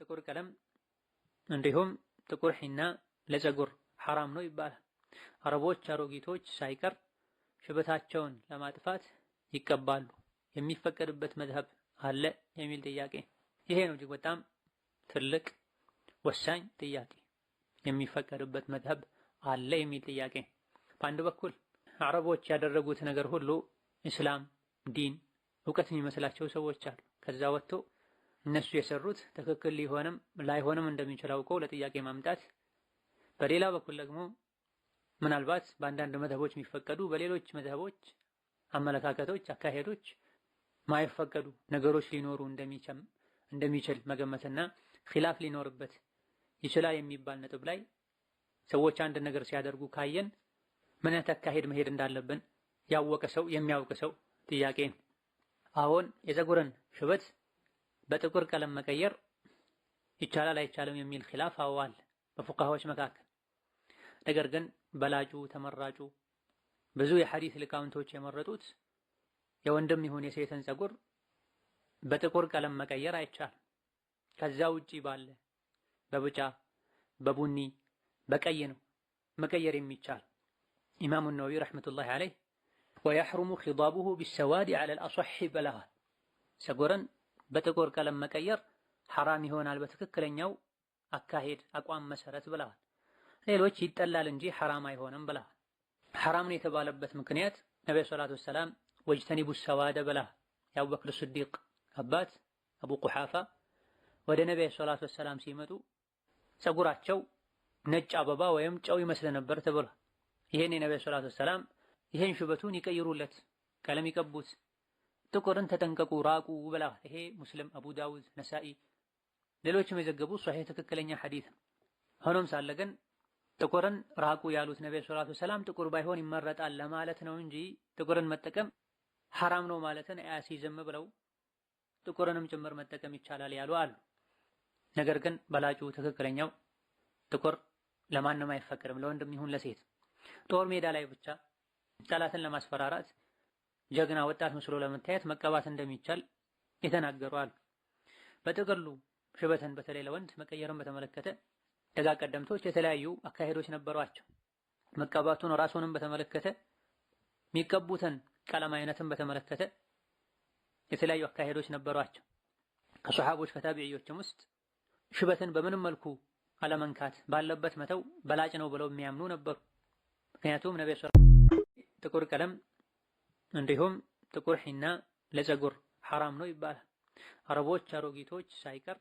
ጥቁር ቀለም እንዲሁም ጥቁር ሒና ለፀጉር ሐራም ነው ይባላል። አረቦች አሮጊቶች ሳይቀር ሽበታቸውን ለማጥፋት ይቀባሉ። የሚፈቀድበት መዝሀብ አለ የሚል ጥያቄ። ይሄ ነው እጅግ በጣም ትልቅ ወሳኝ ጥያቄ። የሚፈቀድበት መዝሀብ አለ የሚል ጥያቄ። በአንድ በኩል አረቦች ያደረጉት ነገር ሁሉ እስላም ዲን እውቀት የሚመስላቸው ሰዎች አሉ። ከዛ ወጥቶ እነሱ የሰሩት ትክክል ሊሆንም ላይሆንም እንደሚችል አውቀው ለጥያቄ ማምጣት፣ በሌላ በኩል ደግሞ ምናልባት በአንዳንድ መዝሀቦች የሚፈቀዱ በሌሎች መዝሀቦች አመለካከቶች፣ አካሄዶች ማይፈቀዱ ነገሮች ሊኖሩ እንደሚችል መገመትና ኺላፍ ሊኖርበት ይችላል የሚባል ነጥብ ላይ ሰዎች አንድ ነገር ሲያደርጉ ካየን ምን አይነት አካሄድ መሄድ እንዳለብን ያወቀ ሰው የሚያውቅ ሰው ጥያቄ ነው። አሁን የፀጉርን ሽበት በጥቁር ቀለም መቀየር ይቻላል አይቻልም የሚል ኺላፍ አዋል በፉቃሃዎች መካከል። ነገር ግን በላጩ ተመራጩ ብዙ የሐዲስ ሊቃውንቶች የመረጡት የወንድም ይሁን የሴትን ፀጉር በጥቁር ቀለም መቀየር አይቻልም። ከዛ ውጪ ባለ በብጫ በቡኒ በቀይ ነው መቀየር የሚቻል። ኢማሙ ነወዊ رحمة الله عليه ويحرم خضابه بالسواد على الأصح ብለዋል። ፀጉርን በጥቁር ቀለም መቀየር ሐራም ይሆናል በትክክለኛው አካሄድ አቋም መሰረት ብለዋል። ሌሎች ይጠላል እንጂ ሐራም አይሆንም ብለዋል። ሐራም ነው የተባለበት ምክንያት ነብዩ صلى الله عليه وسلم واجتنبوا السواد ብለዋል። የአቡበክር ስዲቅ አባት አቡ ቁሓፋ ወደ ነብዩ صلى الله عليه وسلم ሲመጡ ፀጉራቸው ነጭ አበባ ወይም ጨው ይመስል ነበር ተብሏል። ይሄን የነብዩ صلى الله عليه وسلم ይሄን ሽበቱን ይቀይሩለት፣ ቀለም ይቀቡት፣ ጥቁርን ተጠንቀቁ፣ ራቁ ብለዋል። ይሄ ሙስሊም፣ አቡ ዳውድ፣ ነሳኢ ሌሎችም የዘገቡ ሶሒህ ትክክለኛ ሐዲስ ነው። ሆኖም ሳለ ግን ጥቁርን ራቁ ያሉት ነብዩ صلى الله عليه وسلم ጥቁር ባይሆን ይመረጣል ለማለት ነው እንጂ ጥቁርን መጠቀም ሐራም ነው ማለትን አያስይዝም ብለው ጥቁርንም ጭምር መጠቀም ይቻላል ያሉ አሉ። ነገር ግን በላጩ ትክክለኛው ጥቁር ለማንም አይፈቀድም፣ ለወንድም ይሁን ለሴት። ጦር ሜዳ ላይ ብቻ ጠላትን ለማስፈራራት ጀግና ወጣት መስሎ ለመታየት መቀባት እንደሚቻል የተናገሩ አሉ። በጥቅሉ ሽበትን በተለይ ለወንድ መቀየርን በተመለከተ ደጋ ቀደምቶች የተለያዩ አካሄዶች ነበሯቸው። መቀባቱን ራሱንም በተመለከተ የሚቀቡትን ቀለም አይነትን በተመለከተ የተለያዩ አካሄዶች ነበሯቸው። ከሰሃቦች ከታቢዒዮችም ውስጥ ሽበትን በምንም መልኩ አለመንካት ባለበት መተው በላጭ ነው ብለው የሚያምኑ ነበሩ። ምክንያቱም ነብዩ ጥቁር ቀለም እንዲሁም ጥቁር ሒና ለፀጉር ሐራም ነው ይባላል። አረቦች አሮጊቶች ሳይቀር